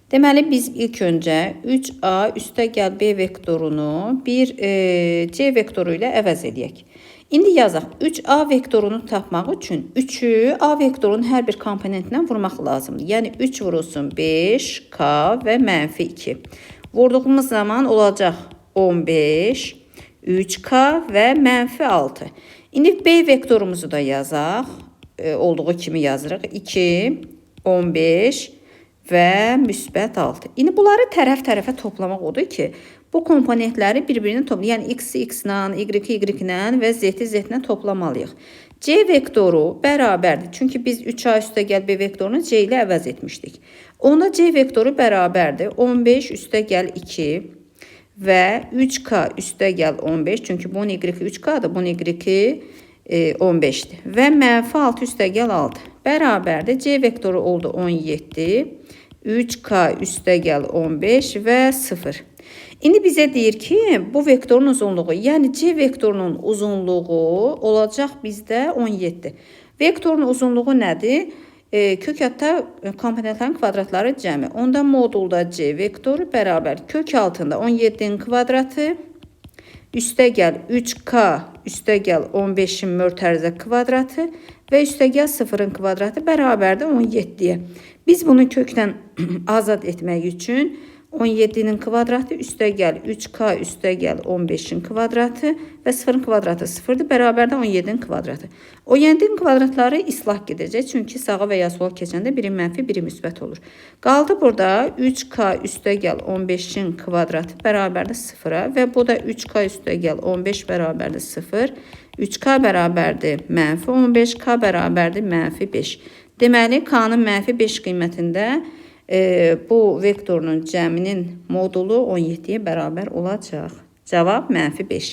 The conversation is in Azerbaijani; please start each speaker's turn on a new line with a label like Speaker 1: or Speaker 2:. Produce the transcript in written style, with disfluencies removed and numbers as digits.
Speaker 1: Deməli, biz ilk öncə 3A üstə gəl B vektorunu bir C vektoru ilə əvəz eləyək. İndi yazaq. 3A vektorunu tapmaq üçün 3-ü A vektorunun hər bir komponentindən vurmaq lazımdır. Yəni 3 vurulsun 5, K və mənfi 2. Vurduğumuz zaman olacaq 15, 3K və mənfi 6. İndi B vektorumuzu da yazaq. Olduğu kimi yazırıq. 2, 15 və müsbət 6. İndi bunları tərəf-tərəfə toplamaq odur ki, bu komponentləri bir-birinə toplayaq. Yəni x-i x-la, y-i y-ilə və z-i z-ilə toplamalıyıq. C vektoru bərabərdir. Çünki biz 3A üstə gəl B vektorunu C ilə əvəz etmişdik. Onda C vektoru bərabərdir. 15 üstə gəl 2 və 3K üstə gəl 15. Çünki bunun y-i 3K-dır, bunun y-i 15-dir. Və mənfi 6 üstə gəl 6. Bərabərdir. C vektoru oldu 17. 3K üstə gəl 15 və 0. İndi bizə deyir ki, bu vektorun uzunluğu, yəni C vektorunun uzunluğu olacaq bizdə 17. Vektorun uzunluğu nədir? Kök hatta komponentlərin kvadratları cəmi. Onda modulda C vektoru bərabər kök altında 17-nin kvadratı üstə gəl 3K üstə gəl 15-in mötərizə kvadratı və üstə gəl 0-ın kvadratı bərabərdir 17-yə. Biz bunu kökdən azad etmək üçün 17-nin kvadratı üstə gəl 3K üstə gəl 15-in kvadratı və 0-ın kvadratı 0-dır, bərabərdir 17-nin kvadratı. 17-nin kvadratları islah gedəcək, çünki sağa və ya sola keçəndə biri mənfi, biri müsbət olur. Qaldı burada 3K üstə gəl 15-in kvadratı bərabərdir 0-a və bu da 3K üstə gəl 15 bərabərdir 0. 3K bərabərdir mənfi 15, K bərabərdir mənfi 5. Deməli, K-nın mənfi 5 qiymətində bu vektorunun cəminin modulu 17-yə bərabər olacaq. Cavab mənfi 5.